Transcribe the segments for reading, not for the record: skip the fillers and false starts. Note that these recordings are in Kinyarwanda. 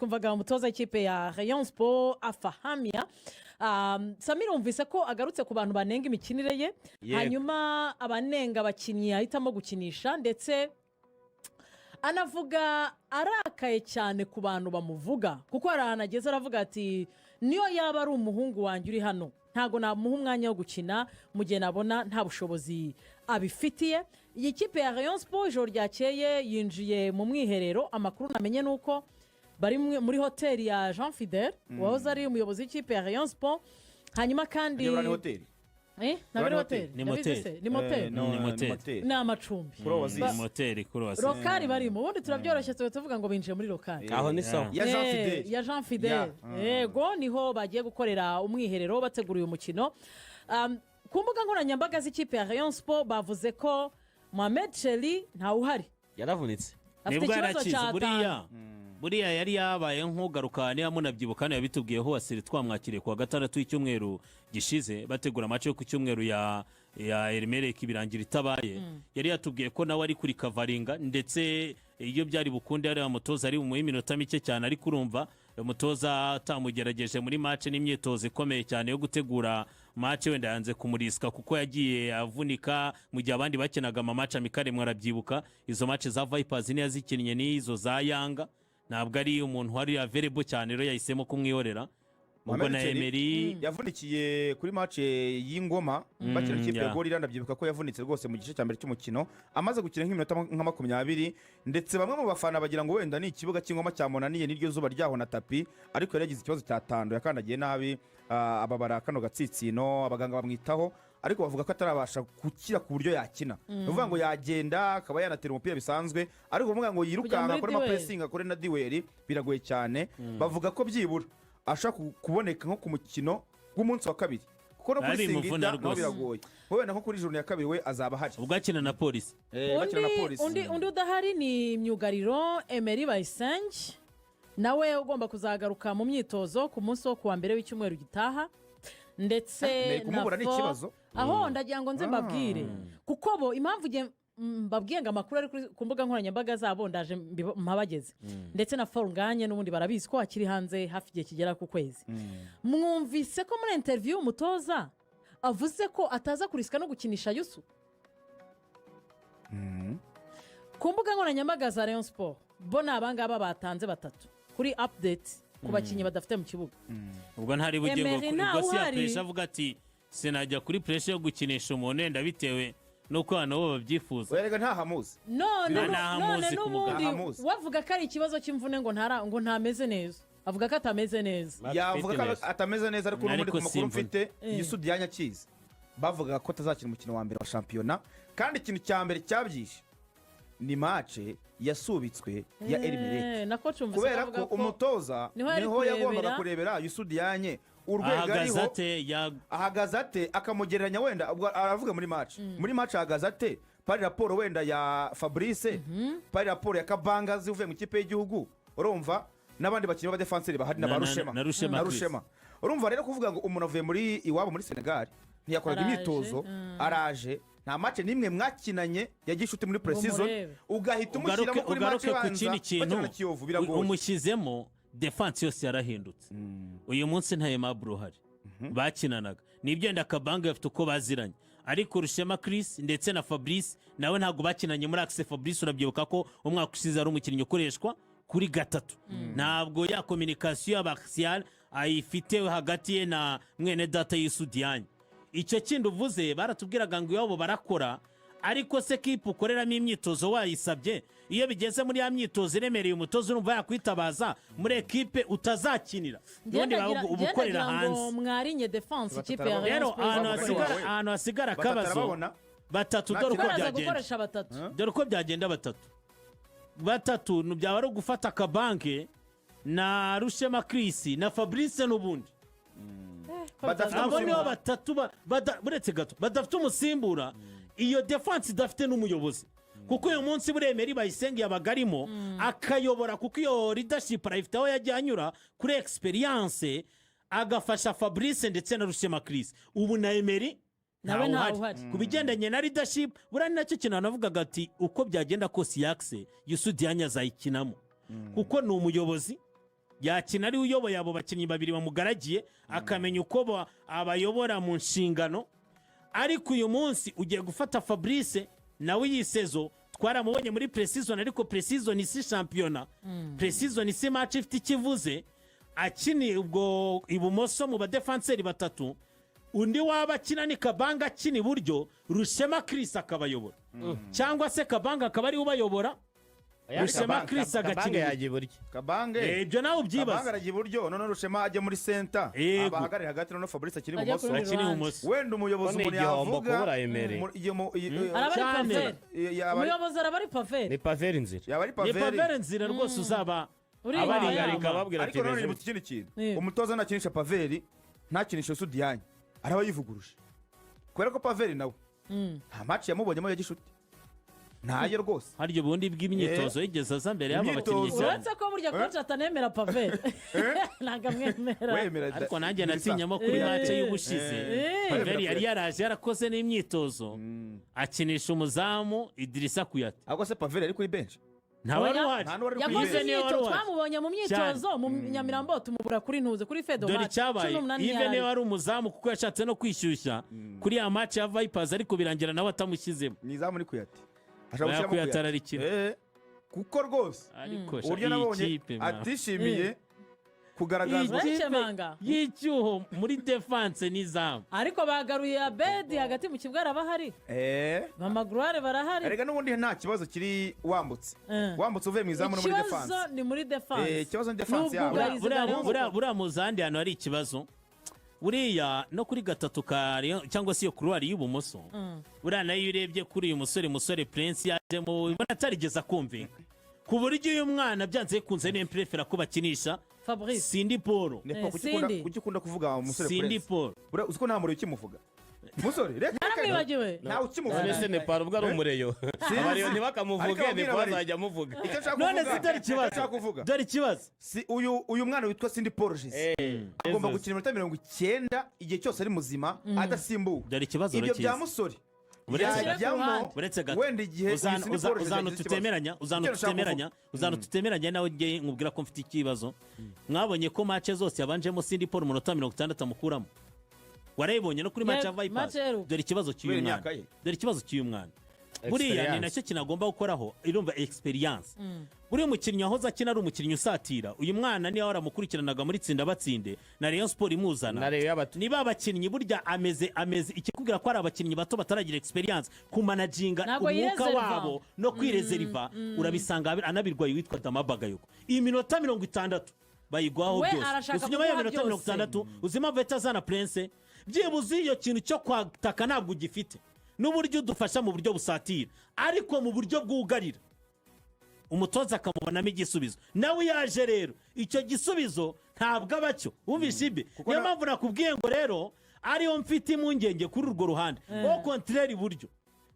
Twumvaga umutoza w'ikipe ya Rayon Sport Afahamia. Samir, wumvise ko agarutse ku bantu banenga imikinire ye, hanyuma abanenga abakinnyi yahitamo gukinisha, ndetse anavuga arakaye cyane ku bantu bamuvuga, kuko hari ahantu ageze aravuga ati: "Niyo yaba ari umuhungu wanjye uri hano, ntabwo namuha umwanya wo gukina mu gihe nabona nta bushobozi abifitiye." Iyi kipe ya Rayon Sport ijoro ryakeye yinjiye mu mwiherero. Amakuru namenye ni uko bari muri hoteli ya Jean Fidele, wahoze ari umuyobozi w'ikipe ya Rayon Sport. Hanyuma kandi Niba ni hoteli. Ntabwo ari Ni hoteli. Ni Ndabizi moteri. se, ni moteri. No, Ni moteri. Moteri. Ni amacumbi. Kuri Oasis. Ni moteri kuri Oasis. Local barimo, ubundi turabyoroshye, tuba tuvuga ngo binjiye muri local. Aho ni sawa. Ya Jean Fidele. Ya Jean Fidele. Yego, niho bagiye gukorera umwiherero bategura uyu mukino. Ku mbuga nkoranyambaga z'ikipe ya Rayon Sport bavuze ko Mohamed Cheri ntawuhari. Yaravunitse. Afite Nibwo ikibazo yarakize. cya Buriya buriya yari yabaye nk'ugaruka, niba munabyibuka, hano yabitubwiyeho wasiri twamwakiriye ku wa gatandatu w'icyumweru gishize, bategura match yo ku cyumweru ya Al Merreikh, birangira itabaye. Yari yatubwiye ko nawe ari kuri kavaringa, ndetse iyo byari bukunde yari umutoza ari bumuhe iminota mike cyane, ariko urumva umutoza atamugerageje muri match n'imyitozo ikomeye cyane yo gutegura match, wenda yanze kumurisika kuko yagiye avunika mu gihe abandi bakinaga ama match amical. Mwarabyibuka izo match za Vipers niyo yazikinnye n'izo za Yanga, ntabwo ari umuntu wari available cyane, rero yahisemo kumwihorera. Ubwo Mohamed na Cheri Emery yavunikiye kuri match y'Ingoma bakina ikipe ya Gorilla. Ndabyibuka ko yavunitse rwose mu gice cya mbere cy'umukino, amaze gukina nk'iminota nka 20, ndetse bamwe mu bafana bagira ngo wenda ni ikibuga cy'Ingoma cyamunaniye n'iryo zuba ryaho na tapis, ariko yari yagize ikibazo cya tendon, yakandagiye nabi, ababara kano gatsitsino, abaganga bamwitaho, ariko bavuga ko atarabasha gukira ku buryo yakina. Ni ukuvuga ngo yagenda akaba yanatera umupira bisanzwe, ariko kuvuga ngo yirukanka, muri akore duel. Ama pressing, akore na duel, biragoye cyane. Bavuga ko byibura ashobora kuboneka nko ku mukino w'umunsi wa kabiri, kuko no kuri Ari imuvuna Singida naho rwose. biragoye. Wenda nko kuri journée ya kabiri we azaba ahari. Ubwo akina na Polisi. Bakina na Undi, Polisi. undi udahari ni myugariro Emery Bayisenge, nawe ugomba kuzagaruka mu myitozo ku munsi wo kuwa mbere w'icyumweru gitaha, ndetse Emery kumubura ni ikibazo. Aho ndagira ngo nze mbabwire, kuko bo impamvu igihe mbabwiye ngo amakuru ari ku mbuga nkoranyambaga zabo, ndaje mpabageze, ndetse na Fall Ngagne n'ubundi barabizi ko akiri hanze hafi igihe kigera ku kwezi. Mwumvise ko muri interview umutoza avuze ko ataza kurisika no gukinisha Yusu. Ku mbuga nkoranyambaga za Rayon Sport bo ni abangaba batanze batatu kuri update ku bakinnyi badafite mu kibuga. Ubwo ntari bujye ngo Emery ntawe ubwo si ya uhari. pressure, avuga ati: "Sinajya kuri pressure yo gukinisha umuntu wenda bitewe n'uko abantu bo babyifuza." Erega ntahamuzi. None Ntahamuzi none ku mugabo. n'ubundi Ntahamuzi. wavuga ko ari ikibazo cy'imvune, ngo ntameze neza, avuga ko atameze neza. Yavuga ko Fitness. atameze neza, ariko n'ubundi Ariko ku makuru si imvune. mfite, Youssou Diagne akizi, bavugaga ko atazakina umukino wa mbere wa shampiyona, kandi ikintu cya mbere cyabyishe ni match yasubitswe ya Al Merreikh. Nako cumvise Kubera avuga ko umutoza niho yari niho yagombaga kurebera. Kurebera Youssou Diagne urwego Ahagaze ariho, ate ahagaze ate, akamugereranya wenda ubwo aravuga muri match ahagaze ate par rapport wenda ya Fabrice, par rapport ya Kabangazi uvuye mu ikipe y'igihugu, urumva n'abandi bakinnyi b'abadefanseri bahari na ba Rushema. Na Rushema Na Chris. Rushema. Urumva rero kuvuga ngo umuntu avuye muri iwabo muri Senegal, ntiyakoraga Araje, imyitozo, araje, nta match n'imwe mwakinanye ya gishuti muri pre-season, Murebe. ugahita umushyiramo Ugaruke kuri match ugaruke ku ibanza kindi kintu. bakina na Kiyovu, biragoye. Umushyizemo, défense yose yarahindutse. Uyu munsi nta Aimable uhari bakinanaga, nibyo wenda Kabanga bafite uko baziranye, ariko Rushema Chris ndetse na Fabrice nawe ntabwo bakinanye muri axe. Fabrice urabyibuka ko umwaka ushize ari umukinnyi ukoreshwa kuri gatatu, ntabwo ya communication y'abaxiyari ayifite hagati ye na mwene data Youssou Diagne. Icyo kindi uvuze, baratubwiraga ngo iwabo barakora, ariko se kipe ukoreramo imyitozo wayisabye? Iyo bigeze muri ya myitozo iremereye, umutoza urumva yakwitabaza muri ekipe utazakinira? Ubundi uba ukorera Ndagira ngo hanze. mwarinye défense Batatu ikipe ya arababona. Rayon Rero Sports. ahantu Batatu hasigara wawe. ahantu hasigara Batatu akabazo arababona. batatu, Nta dore uko kibazo. Baraza byagenda. gukoresha batatu. Dore uko byagenda, batatu batatu byaba ari ugufata Akabanke na Rushema Chris na Fabrice n'ubundi. Badafite Abo nibo umusimbura. batatu buretse gato, badafite umusimbura, iyo défense idafite n'umuyobozi, kuko uyu munsi buremera Bayisenge yabaga arimo akayobora, kuko iyo leadership arayifite aho yagiye anyura kuri experience, agafasha Fabrice ndetse na Rushema Chris. Ubu na Emery Nawe ntawuhari. ntawuhari. Ku bigendanye na leadership, buriya ni nacyo kintu navugaga ati uko byagenda kose yakise Youssou Diagne azayikinamo, kuko ni umuyobozi. Yakina ari we uyoboye abo bakinnyi babiri bamugaragiye, akamenya uko abayobora mu nshingano. Ariko uyu munsi ugiye gufata Fabrice, nawe iyi saison twaramubonye muri pre-season, ariko pre-season si shampiyona, pre-season si match ifite ikivuze. Akini ubwo ibumoso mu badefanseri batatu, undi waba akina ni Kabanga akina iburyo, Rushema Chris akabayobora, cyangwa se Kabanga akaba ariwe ubayobora, Rushema Chris agakina Kabange iburyo. yajya iburyo. Kabange. Ibyo nawe Kabange ubyibaza. arajya iburyo, noneho Rushema ajya muri center, abahagarare hagati, noneho Fabrice akiri Ajya ibumoso. kuri Akina ruhande. ibumoso. Wenda umuyobozi Ko ni umuntu igihombo yavuga kubura Emery. Araba ari Cyane. Paveri. Yaba ari Umuyobozi araba ari Paveri. Ni Paveri Nzira. Yaba ari Ni Paveri. Paveri Nzira rwose uzaba Uri abari inyuma inyuma. yabo. Ababwira ati Ariko nanone beze nibutse ikindi kintu. Umutoza nakinisha Paveri, ntakinisha Sudiyani, araba yivuguruje, kubera ko Paveri nawe nta match yamubonyemo ya gishuti, ntayo rwose. Harya ubundi bw'imyitozo yigeze aza mbere y'aba bakinnyi Imyitozo. cyane? Uretse ko burya coach atanemera Paveri, ntabwo amwemera. Wemera. Ariko nanjye natinyamo kuri match y'ubushize. Paveri yari yaraje, yarakoze n'imyitozo, akinisha umuzamu Idirisa Kuyate. Ahubwo se Paveri ari kuri bench? Nta wari Oya. uhari. Nta n'uwari kuri Yakoze bench. Niwe wari imyitozo, uhari. twamubonye mu myitozo mu Nyamirambo, tumubura kuri ntuze, kuri fedo. Dore icyabaye, Yves niwe wari umuzamu, kuko yashatse no kwishyushya kuri ya match ya Vipers, ariko birangira nawe atamushyizemo. Ni izamu ni Kuyate. Oya, Ashobora gushyiramo Kuyate Kuyate. ararikina. Kuko rwose Ariko sha, uburyo iyi nabonye kipe mwa. atishimiye kugaragazwa. Iyi kipe Urayikemanga? y'icyuho muri défense n'izamu. Ariko bagaruye Abedi hagati mu kibuga, arabahari. Bamagurare barahari. Erega n'ubundi nta kibazo kiri wambutse, wambutse uvuye mu izamu no muri Ikibazo défense. ni muri défense. Ikibazo ni défense yabo. N'ubwugarizi Buriya- bwa Rayon buriya buriya mu zandi hantu hari ikibazo, buriya no kuri gatatu ka Rayon, cyangwa se iyo couloir y'ibumoso, buriya nayo iyo urebye kuri uyu musore Prince yajemo, ubona atarigeze akumvinga, ku buryo uyu mwana byanze bikunze niyo mprefera ko bakinisha Fabrice. Sindi Paul. Nepo, Cindy. kuki ukunda kuvuga umusore Sindi Prince? Paul. Buriya uzi ko nta muriro ukimuvuga musore, reka reka. Naramwibagiwe. Ntawe ukimuvuga. None se Nepal ubwo ari umureyo, Sinzi. abariyo ntibakamuvuge. Ariko ababwira Nepal bari- azajya amuvuga. Icyo nshaka None kuvuga, se dore icyo ikibazo, nshaka kuvuga, dore ikibazo. Si uyu mwana witwa Cindy Paul Jesse agomba Jesus. gukina iminota 90 igihe cyose ari muzima, adasimbuwe. Dore ikibazo Ibyo urakizi. bya musore Uretse yajyamo gato. Uretse gato. wenda igihe uyu Cindy Paul Jesse Uzanu yagize ikibazo. tutemeranya, uzanu Icyo nshaka tutemeranya, kuvuga. uzanu tutemeranya nawe. Ngiye nkubwira ko mfite ikibazo. Mwabonye ko match zose yabanjemo Cindy Paul, umunota 60 amukuramo. Warayibonye no kuri match ya Yego, Vipers. match iheruka. Dore ikibazo cy'uyu Kubera mwana. imyaka ye. Dore ikibazo cy'uyu mwana, buriya ni Experience. nacyo kintu agomba gukoraho, irumva experience. Buriya umukinnyi wahoze akina ari umukinnyi usatira, uyu mwana niyo waramukurikiranaga muri tsinda batsinde na Rayon Sport imuzana. Na Rayon y'abato. Niba abakinnyi burya ameze ikikubwira ko ari abakinnyi bato bataragira experience kumanaginga Ntabwo umwuka yirezeriva. wabo no kwirezeriva, urabisanga anabirwaye. Witwa Damabagayoko, iyi minota 60 bayigwaho We byose. arashaka Gusa nyuma y'iyo kuguha minota byose. 60, uzi impamvu ahita azana Prince? Byibuze iyo kintu cyo kwataka ntabwo ugifite, n'uburyo udufasha mu buryo busatira, ariko mu buryo bwugarira umutoza akamubonamo igisubizo. Nawe yaje rero, icyo gisubizo ntabwo aba cyo. Wumvise ibi? Niyo mpamvu nakubwiye ngo rero ariyo mfite impungenge kuri urwo ruhande. Au contraire, iburyo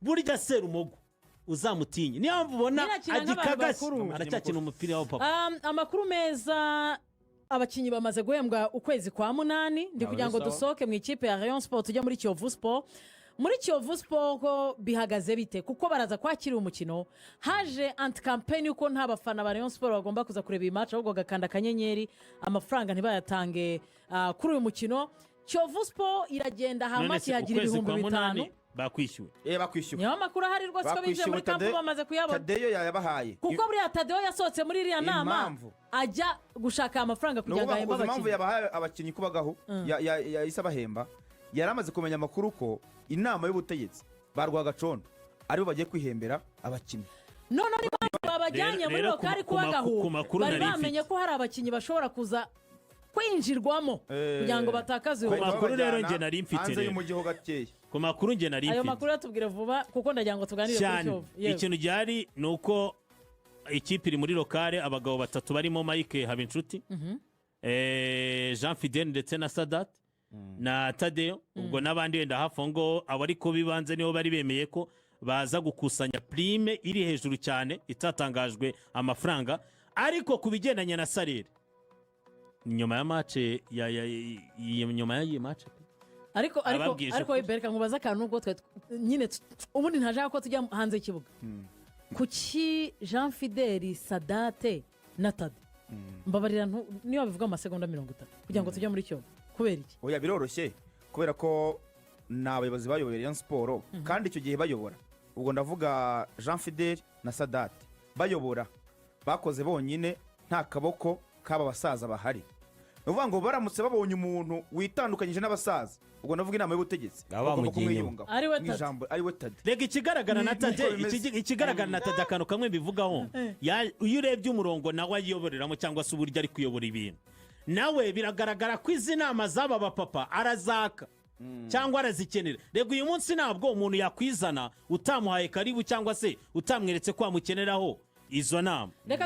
burya Serumogo uzamutinye, niyo mpamvu ubona Nyine akina nk'abantu agikagashye. bakuru. Aracyakina umupira wa papa. Amakuru meza, abakinnyi bamaze guhembwa ukwezi kwa munani. Ndi kugira ngo Sawa. dusohoke mu ikipe ya Rayon Sport tujya muri Kiyovu Sport. Muri Kiyovu Sport ho bihagaze bite? Kuko baraza kwakira umukino, haje anti campaign yuko nta bafana ba Rayon Sport bagomba kuza kureba iyi match, ahubwo bagakanda akanyenyeri, amafaranga ntibayatange kuri uyu mukino. Kiyovu Sport iragenda None hama se kihagira ukwezi ibihumbi kwa bitanu munani bakwishyuwe? Bakwishyuwe. Niyo amakuru ahari rwose ko binjiye muri camp bamaze kuyabona. Tadeyo yayabahaye. Kuko buriya Tadeyo yasohotse muri iriya nama Impamvu. ajya gushaka aya mafaranga Ni kugira ngo ukuvuga ahembe ngo uzi impamvu abakinnyi. yabahaye abakinnyi kubagaho, yahise abahemba, yari amaze kumenya amakuru ko inama y'ubutegetsi ba Rwagacondo aribo bagiye kwihembera abakinnyi. None n'impamvu babajyanye muri Rero local kubagahu, ku makuru bari nari bamenye mfite. ko hari abakinnyi bashobora kuza kwinjirwamo kugira ngo batakaze uyu Ku mukino. makuru rero Babajyana njye nari mfite hanze rero. y'umujyi ho gakeya. Ku makuru njye nari Ayo mfite. makuru yatubwire vuba, kuko ndagira ngo tuganire kuri Cyane. Kiyovu. Yewe. Ikintu gihari ni uko ikipe iri muri local, abagabo batatu barimo Mike Habinshuti, Jean Fidele ndetse na Sadat na Tadeyo, ubwo n'abandi wenda hafi aho ngaho. Abo ariko bibanze nibo bari bemeye ko baza gukusanya prime iri hejuru cyane itatangajwe amafaranga. Ariko ku bigendanye na salaire, nyuma ya match nyuma y'iyi match Ariko Ababwije ariko ukuri. Bereka nkubaze akantu, nubwo twe nyine ubundi ntashaka ko tujya hanze y'ikibuga. Kuki Jean Fideli, Sadate na Tade Mbabarira, niyo babivuga amasegonda 30 kugira ngo tujye muri Kiyovu, kubera iki? Oya, biroroshye, kubera ko ni abayobozi bayoboye Rayon Sport, kandi icyo gihe bayobora, ubwo ndavuga Jean Fidele na Sadate, bayobora bakoze bonyine, nta kaboko k'aba basaza bahari. Ni ukuvuga ngo baramutse babonye umuntu witandukanyije n'abasaza, ubwo ndavuga inama y'ubutegetsi, Baba bagomba bamugiye inyuma. kumwiyungaho. Ari we Mu Tade. ijambo, ari we Tade. Reka, ikigaragara na Niko Tade bimeze. ikigaragara na Tade, akantu kamwe mbivugaho, iyo urebye umurongo nawe ayiyoboreramo cyangwa se uburyo ari kuyobora ibintu, nawe biragaragara ko izi nama z'aba bapapa arazaka cyangwa arazikenera. Reka, uyu munsi ntabwo umuntu yakwizana utamuhaye karibu cyangwa se utamweretse ko wamukeneraho izo nama. Reka.